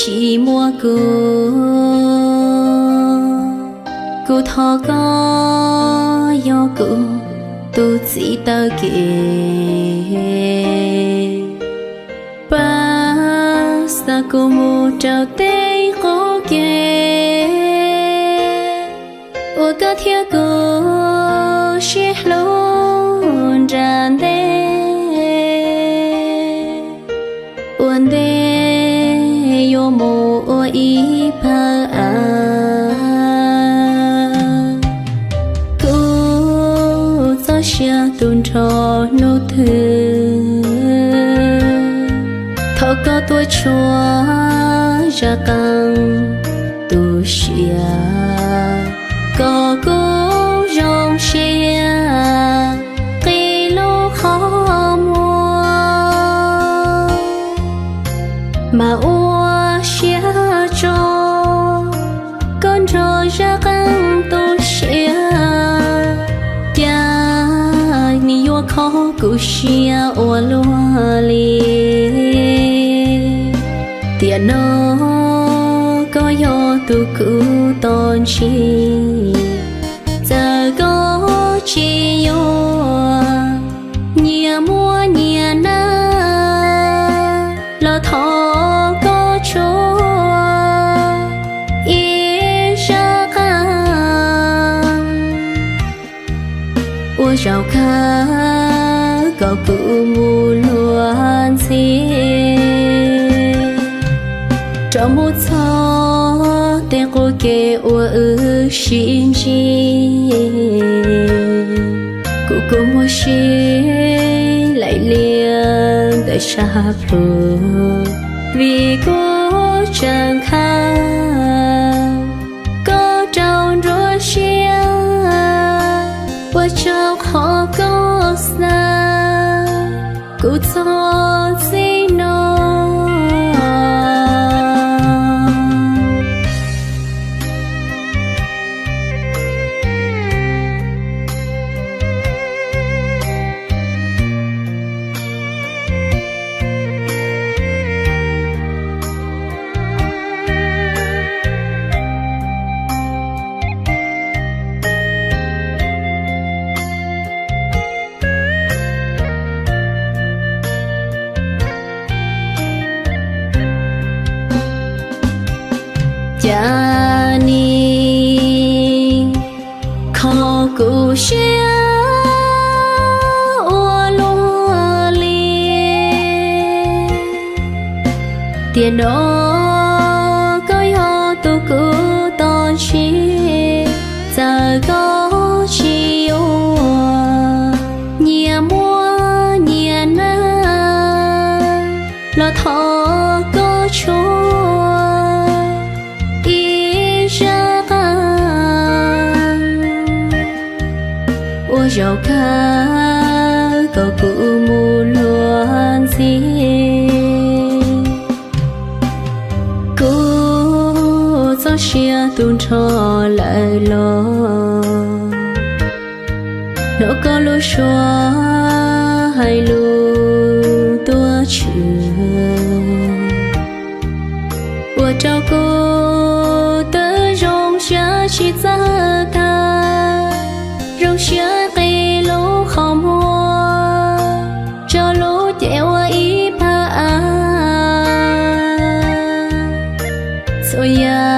tsis muaj kuv. Kuv thov koj yog kuv tus txiv taw kev, pab xa kuv mus rau tej qub kev uas koj thiab kuv sib hlub nra ntej. Ua ntej yuav mus ua ib pawg av, kuv txoj sia tu nrho hnub twg. Thov koj tuaj tshua zaj qeej tu siav, kom kuv zoo siab qi lub qhov muag, mas ua siab tso koj nrog zaj qeej tu siav. Cas nws yuav kho kuv siab ua luaj li. Tiam no koj yog tus kuv toj ntsis, txawm koj tsis yuav nyias muaj nyias nab, los thov koj tshua ib zaj qeej ua zaum kawg kom kuv mus luag ntxhi, rov mus txog tej qub kev uas wb sib ntsib. Kuv kua muag sib laim lias ntawm sab plhu, vim kuv tseem khav koj rau nruab siab, ua rau qhov koj xa kuv txog txij no. Cas nim kho kuv siab ua luaj li. Tiam no koj yog tus kuv toj ntsis, txawm koj tsis yuav nyias muaj nyias nab, los thov koj tshua ib zaj qeej ua zaum kawg kom kuv mus luag ntxhi. Kuv txoj sia tu nrho lawm los hnov koj lub suab hais lus tuaj tshwm, ua rau kuv twb zoo siab tsis txawj tag, zoo siab qi lub qhov muag, tso lub cev ua ib pawg av. Txhua yam